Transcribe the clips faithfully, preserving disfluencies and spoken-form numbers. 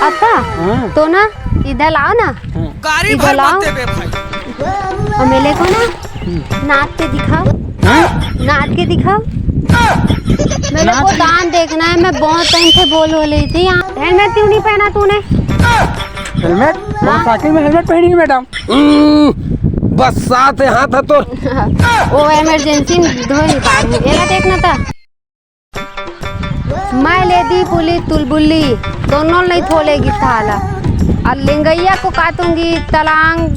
अक्का, हाँ। तो ना, इधर लाओ ना। हाँ। गाड़ी इधर भर लाओ। मत देबे भाई। और मेरे को ना, हम्म। नाच के दिखाओ। हाँ? नाच के दिखाओ। मेरे नाच को के? दांत देखना है, मैं बहुत टाइम से बोल हो रही थी यहाँ। हेलमेट क्यों नहीं पहना तूने? हेलमेट? हाँ। मोटरसाइकिल में हेलमेट पहनी है मैडम। हम्म, बस साथ है, हाथ है तो। वो इमरजेंसी में धो नहीं पा रही। ये देखना था। मैं लेदी पुली तुलबुल्ली, दोनों नहीं थोलेगी थाला। और लेंगैया को काटूंगी तलांग,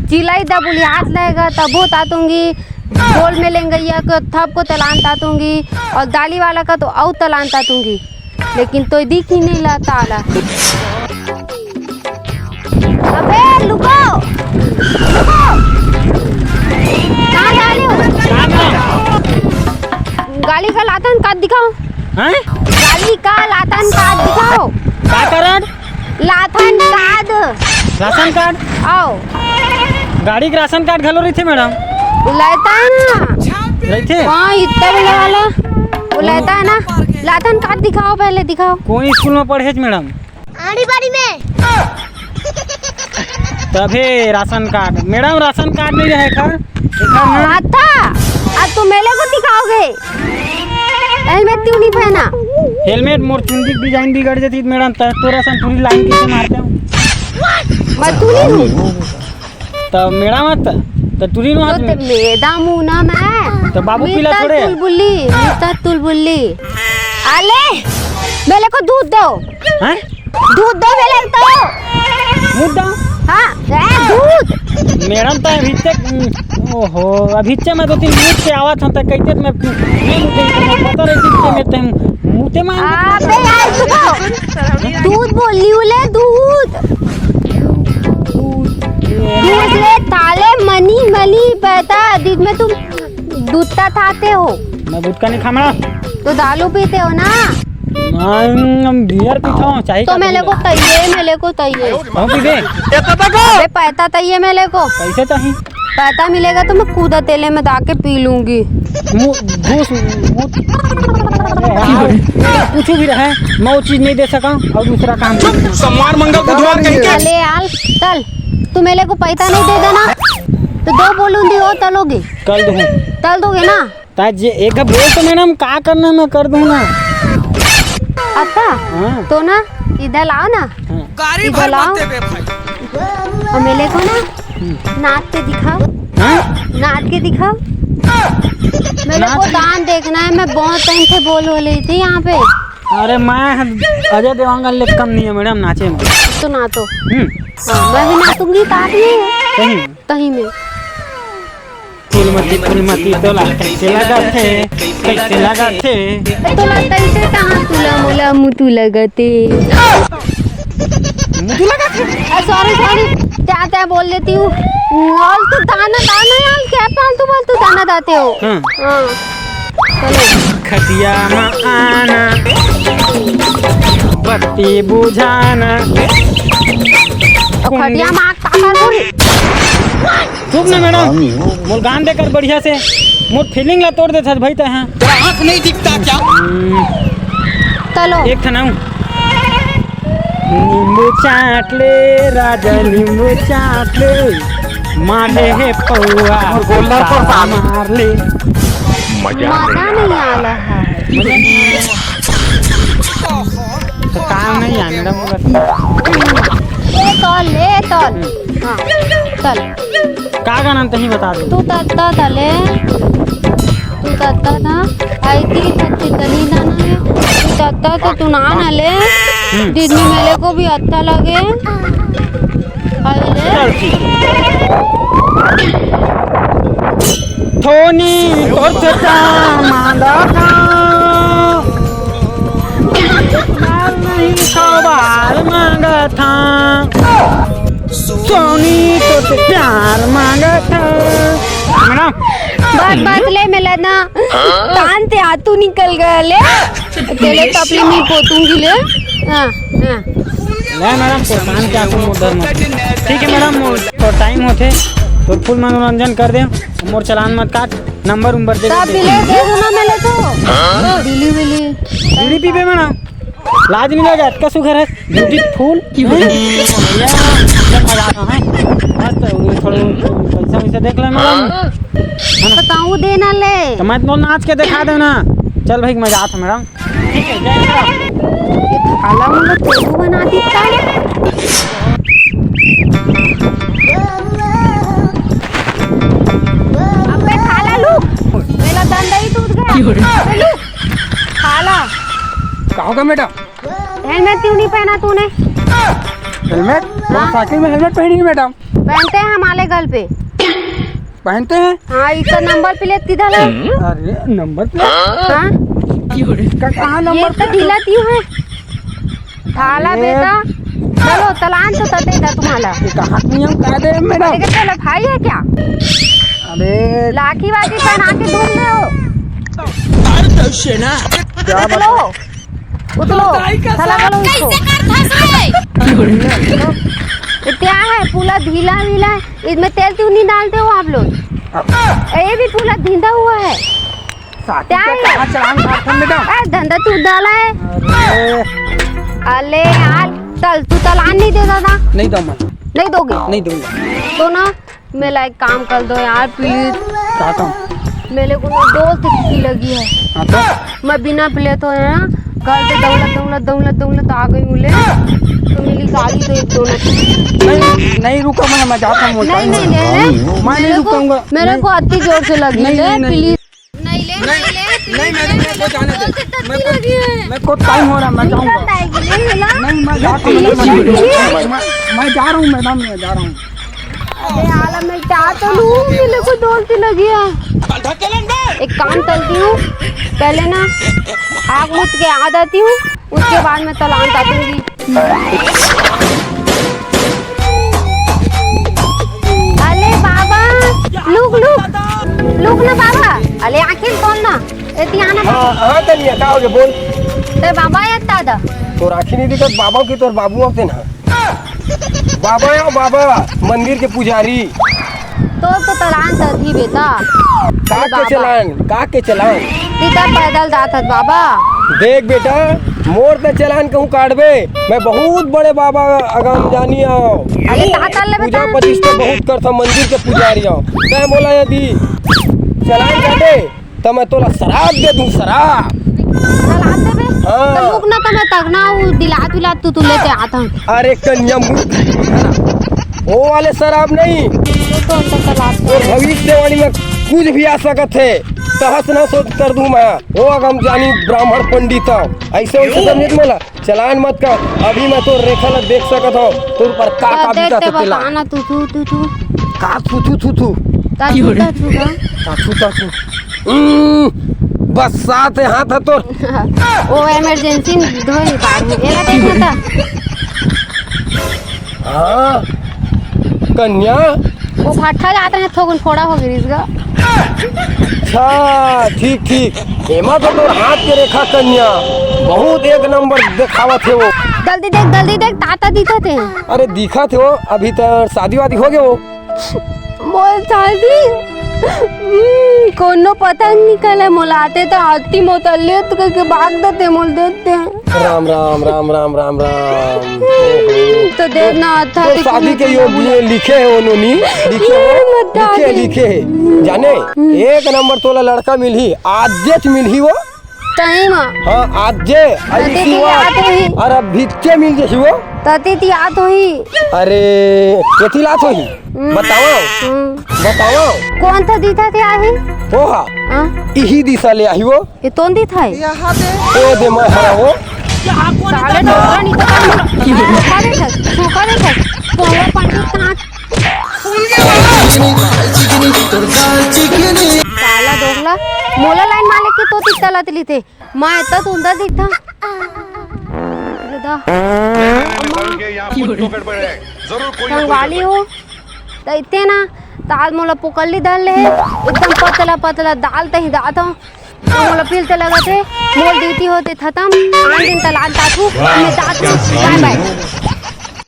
चिलाई दा पुली हाथ लेगा तबो तातूंगी, गोल में लेंगैया को थप को तलान तातूंगी, और दाली वाला का तो औ तलान तातूंगी, लेकिन तो दिख ही नहीं ला ताला। अबे लुको, लुको। कहाँ जा रहे हो? गाड़ी का लाथन काट दिखाओ। हैं? गाड़ी का लाथन काट दिखाओ। का कारण? Latham card. Ration card? आओ। गाड़ी के राशन कार्ड घलो रहिथे मैडम? लाता है ना। रहिथे? हाँ, इतना बड़ा वाला। वो लाता है ना। लाथन कार्ड दिखाओ, पहले दिखाओ। कौन स्कूल में पढ़े थे मैडम? आड़ी बाड़ी में। तभे ration card. Madam, ration card नहीं रहे का? एकर में आता। अब तुम मेले को दिखाओगे। हेलमेट क्यों नहीं पहना? हेलमेट मोर चुंदी के डिजाइन बिगड़ जाती मैडम, त तोरा सन पूरी लाइन कैसे मारते हो? मैं तू नहीं हूँ। त मैडम, त, त टूरी नो तो हाथ ते में। मेदा मुना मैं। त बाबू पीला मिस्टर थोड़े है। तुलबुल्ली, मिस्टर तुलबुल्ली। आले, मेरे को दूध दो। हैं? दूध दो मेरे को। दूध दो? हाँ, ए, दूध। मैडम, त अभी तक, ओहो, अभी तक मैं दो तीन मिनट से आवा था, त कहते मैं, मैं पता रही थी कि मैं तम मुते मांग। अबे यार, रुको। दूध बोल रही हूँ, ले दूध। दूध ले ताले मनी मनी पैदा, दिन में तुम दूधता थाते हो। मैं गुटखा नहीं खामड़ा। तो दारू पीते हो ना? नहीं, हम बियर पीता हूँ, चाय तो का मेरे को पीता। तइये, मेरे को तइये। कहूँ पीबे? अबे पैसा तइये मेरे को। पैसे चाहिए? पैसा मिलेगा तो मैं कूदा तेले में डाके पी लूंगी। मु-, घूस, मु-, कुछ भी रहे, मैं वो चीज नहीं दे सका और दूसरा काम कर। सोमवार, मंगल, बुधवार कहीं के। चले यार, चल। तू मेरे को पैसा नहीं दे देना, तो दो बोलूंगी, वो तलोगे। कल दूँ। तल दोगे ना? ता जे एक बोल तो मैडम, का करना मैं कर दूँ ना। अच्छा, हाँ। तो ना, इधर लाओ ना। हाँ। गाड़ी इधर भर लाओ। मत देबे भाई। और मेरे को ना, हम्म। नाच के दिखाओ। हाँ? नाच के दिखाओ। मेरे नाच को के? दांत देखना है, मैं बहुत टाइम से बोल हो रही थी यहाँ पे। अरे मैं अजय देवांगन ले कम नहीं है मैडम, नाचे में। तो नाचो। हम्म। हाँ, मैं भी नाचूंगी साथ में। सही। कहीं में। फूलमती, फूलमती तोला कैसे लगत हे, कैसे लगत हे? तोला कैसे कहाँ तुला मोला मुतु लगत हे? मुतु लगत हे? अ, sorry, sorry, क्या, क्या बोल देती हूँ। फालतू दाना, दाना यार, क्या फालतू, फालतू दाना दाते हो? हाँ। हाँ। चलो। खटिया में आना, बत्ती बुझाना। खटिया में आग ताका थोड़ी। चुप ना मैडम, मोर गान देकर बढ़िया से मोर feeling ला तोड़ देथस भाई तैं। तेरा आँख नहीं दिखता क्या? हम्म। चलो। एक ठन अउ। नींबू चाट ले राजा, नींबू चाट ले, मारे हे पौआ, और गोलदार पर साथ। मार ले। मजा नहीं आला है। तो काम नहीं है मैडम, बस। ले तोल, ले तोल। हाँ, चल। का गाना तहीं बता दे। तू तत्ता तले, तू तत्ता ना, आई ती तत्ती तली ना ना, तू तत्ता तो तू ना ना ले। हम्म। दिन में मेरे को भी अच्छा लगे। अरे ले। चल ठीक है। थोनी तोर से चार मांगा था। लाल नहीं सवाल मांगा था। सोनी तोर से प्यार मांगा था। मैडम। बात, बात ले मिला ना। कान से आतू निकल गया ले। तेरे तपली में पोतूंगी ले। हाँ, हाँ। ले मैडम, परेशान क्या तुम उधर मत। ठीक है मैडम, तो time होथे, तो full मनोरंजन कर दे, मोर चालान मत काट, number उम्बर दे तब दे। बिले दे दो ना मेरे को। हाँ? बिली बिली। बीड़ी पीबे मैडम? लाज नहीं लगे, अतका सुघर हे, beautiful। मस्त हे, थोड़ा पैसा वैसा देख लेना। तो मैं तो नाच के दिखा देना। चल भाई, मैं जात हूँ मैडम। ये थाला मन ला तोरू बना दी का? अबे थाला लू, मेला दंदई टूट गया। अबे लू, थाला। का होगा मैडम? Helmet क्यों नहीं पहना तूने? Helmet? हाँ। मोटरसाइकिल में helmet पहनी है मैडम। पहनते हैं हम आले गल पे। पहनते हैं? हाँ, इसका number plate किधर है? अरे, number plate? हाँ? इसका कहाँ ये number तो plate? ढीला क्यों है? थाला अरे। बेटा, चलो, तलान तो तते दा तुम्हाला। ये कहाँ नियम कायदे है मैडम? अरे, चलो, भाई है क्या? अरे। लाठी वाठी पहना के घूम रहे हो? क्या उतलो, बताऊं? उतलो, थाला गलो इसको। ये क्या है, पूरा ढीला वीला है, इसमें तेल क्यों नहीं डालते हो आप लोग? ये भी पूरा धींधा हुआ है। साथी क्या का है? कहाँ चलान मारथन बेटा? ए, धंधा तू डाला है। अरे। अले यार, चल, तू तलान नहीं दे दादा। नहीं दूँ मैं। नहीं दोगे? नहीं दूंगा। तो ना, मेला एक काम कर दो यार, please। क्या काम? मेरे को ना दोस्त की लगी है। हाँ तो? मैं बिना पिले तो है ना, घर से दौलत, दौलत, दौलत, दौलत आ गई हूँ ले। तो मेरी गाड़ी तो एक दोनों। नहीं, नहीं, रुको, मैं, मैं जाता हूँ, नहीं, time नहीं, हो रहा है। नहीं, नहीं। मैं नहीं मेरे को, रुकूंगा। मेरे नहीं। को अति जोर से लगी नहीं, है, नहीं, नहीं। Please। नहीं ले, नहीं, नहीं ले, नहीं, please, मैडम, मेरे को जाने दे। मेरे को, मेरे को time हो रहा, मैं जाऊंगा। नहीं, मैं जाता हूँ, मैडम, मैं, मैं, मैं जा रहा हूँ, मैडम, मैं जा रहा हूँ। अरे आला, मैं जा तो लूँ, मेरे को दोस्त लगी है। एक काम करती हूँ, पहले ना आग मुझ के आ जाती हूँ, उसके बाद मैं तलान काटूंगी। अले बाबा, लुक, लुक, लुक ना बाबा। अले आँखिन तोल ना, एती आना। हाँ, हाँ, कनिया, का होगे, बोल। ते बाबा याद दादा। तोर आँखी नहीं दिखत, बाबा की तोर बाबू आते ना। बाबा या बाबा, मंदिर के पुजारी। तोर तो तलान तथी बेटा। का के चलान? का के चलान? सीधा पैदल जात हस बाबा। देख बेटा, मोर त चलान कहूँ काटबे, मैं बहुत बड़े बाबा अगम जानी आव। अरे ताता ले पूजा बेटा। प्रतिष्ठा बहुत करथव, मंदिर के पुजारी आव। तैं मोला यदि चलान काटे त मैं तोला शराब दे दूँ, शराब। चल आते बे। हाँ। तो रुक ना, तो मैं तगना हूँ, दिलात विलात तू, तू लेते आता हूँ। अरे कन्या मूर्ख, वो वाले शराब नहीं। ये कौन सा तलाश वो है? भविष्यवाणी में कुछ भी आ सकत हे, तहस नहस कर दूँ मैं। वो अगम जानी ब्राह्मण पंडित हूँ, ऐसे वैसे समझे मोला। चलान मत कर, अभी मैं तोर रेखा ला देख सकत हव, तोर ऊपर का का तो बीतत हे तेला। बताना तू, तू, तू, तू। का तू, तू, तू, तू? का तू, तू, तू, का? का तू, का तू? हम्म, बस साथ हे, हाथ हे तोर। वो emergency में धोए निकाल, एला देख ना ता। हाँ, कन्या। वो फट्ठा जात रहे, थोकुन फोड़ा हो गिरिस गा। अच्छा, ठीक, ठीक। एमा तो तोर हाथ के रेखा कन्या, बहुत एक नंबर देखावत हे वो। जल्दी देख, जल्दी देख, ताता दिखत हे। अरे दिखत हे वो, अभी तो शादी वादी हो गए वो। मोर शादी, हम्म, कोनो पता नहीं कल है, मोला आते तो आती मोतल्ले तो करके भाग देते, मोल देते। राम, राम, राम, राम, राम, राम। तो देख ना, अच्छा तो से शादी के यो लिए लिखे हे उन्होंने, लिखे हे, ये मत लिखे, डाल। लिखे हे। जाने, हम्म। एक नंबर तोला लड़का मिलही, आजेच मिलही वो। सही में? हाँ, आजे, अरे ऐसी बात। याद होही। और अब भिच्चे मिल जही वो। तती ती याद होही। अरे, केती लात होही? हम्म। बताओ। हम्म। बताओ। कौन था दीथा थे आही? वो हा। हाँ? इही दिशा ले आही वो। ये तोंदी था ये? ए दे मैं हरा वो। साले डोकरा नहीं तो सूखा दे था, सूखा दे था। पोंगा पंडित कहाँ? साला डोकला, मोला लाइन माले के तो तित्ता लत ली थे। मैं इतना सुंदर दिखता। दादा। मैं समझ गया, यहाँ कुछ तो गड़बड़ है। जरूर कोई ना कोई संगवाली गड़बड़। हो, त इतने ना, त आज मोला पुकल्ली दाल ले, एकदम पतला पतला दाल तही दात हो। त मोला पिल ते लगत हे, मोल ड्यूटी होते खत्म, आन दिन तलाक दात हूँ, मैं दात हूँ, बाय बाय।